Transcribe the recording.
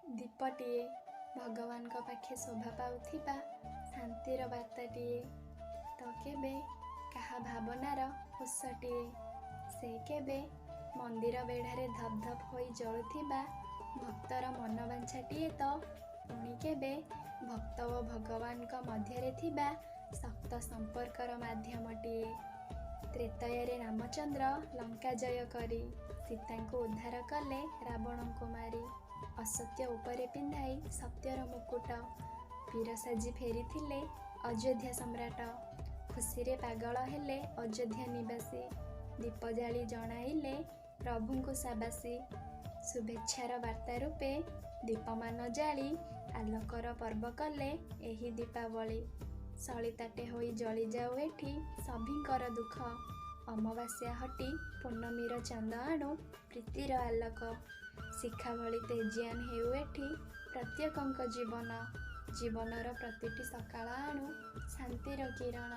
ଦୀପଟିଏ, ଭଗବାନଙ୍କ ପାଖେ ଶୋଭା ପାଉଥିବା ଶାନ୍ତିର ବାର୍ତ୍ତାଟିଏ ତ କେବେ କାହା ଭାବନାର ଉତ୍ସଟିଏ। ସେ କେବେ ମନ୍ଦିର ବେଢ଼ାରେ ଧପ୍ ଧପ୍ ହୋଇ ଜଳୁଥିବା ଭକ୍ତର ମନବାଞ୍ଛାଟିଏ ତ ପୁଣି କେବେ ଭକ୍ତ ଓ ଭଗବାନଙ୍କ ମଧ୍ୟରେ ଥିବା ଶକ୍ତ ସମ୍ପର୍କର ମାଧ୍ୟମଟିଏ। ତ୍ରେତୟାରେ ରାମଚନ୍ଦ୍ର ଲଙ୍କା ଜୟ କରି ସୀତାଙ୍କୁ ଉଦ୍ଧାର କଲେ ରାବଣଙ୍କୁ ମାରି, ଅସତ୍ୟ ଉପରେ ପିନ୍ଧାଇ ସତ୍ୟର ମୁକୁଟ, ବୀର ସାଜି ଫେରିଥିଲେ ଅଯୋଧ୍ୟା ସମ୍ରାଟ। ଖୁସିରେ ପାଗଳ ହେଲେ ଅଯୋଧ୍ୟା ନିବାସୀ, ଦୀପ ଜାଳି ଜଣାଇଲେ ପ୍ରଭୁଙ୍କୁ ସାବାସୀ। ଶୁଭେଚ୍ଛାର ବାର୍ତ୍ତା ରୂପେ ଦୀପମାନ ଜାଳି ଆଲୋକର ପର୍ବ କଲେ ଏହି ଦୀପାବଳି। ସଳିତାଟେ ହୋଇ ଜଳିଯାଉ ଏଠି ସଭିଙ୍କର ଦୁଃଖ, ଅମାବାସ୍ୟା ହଟି ପୂର୍ଣ୍ଣମୀର ଚାନ୍ଦ ଆଣୁ ପ୍ରୀତିର ଆଲୋକ। ଶିଖା ଭଳି ତେଜିଆନ ହେଉ ଏଠି ପ୍ରତ୍ୟେକଙ୍କ ଜୀବନ, ଜୀବନର ପ୍ରତିଟି ସକାଳ ଆଣୁ ଶାନ୍ତିର କିରଣ।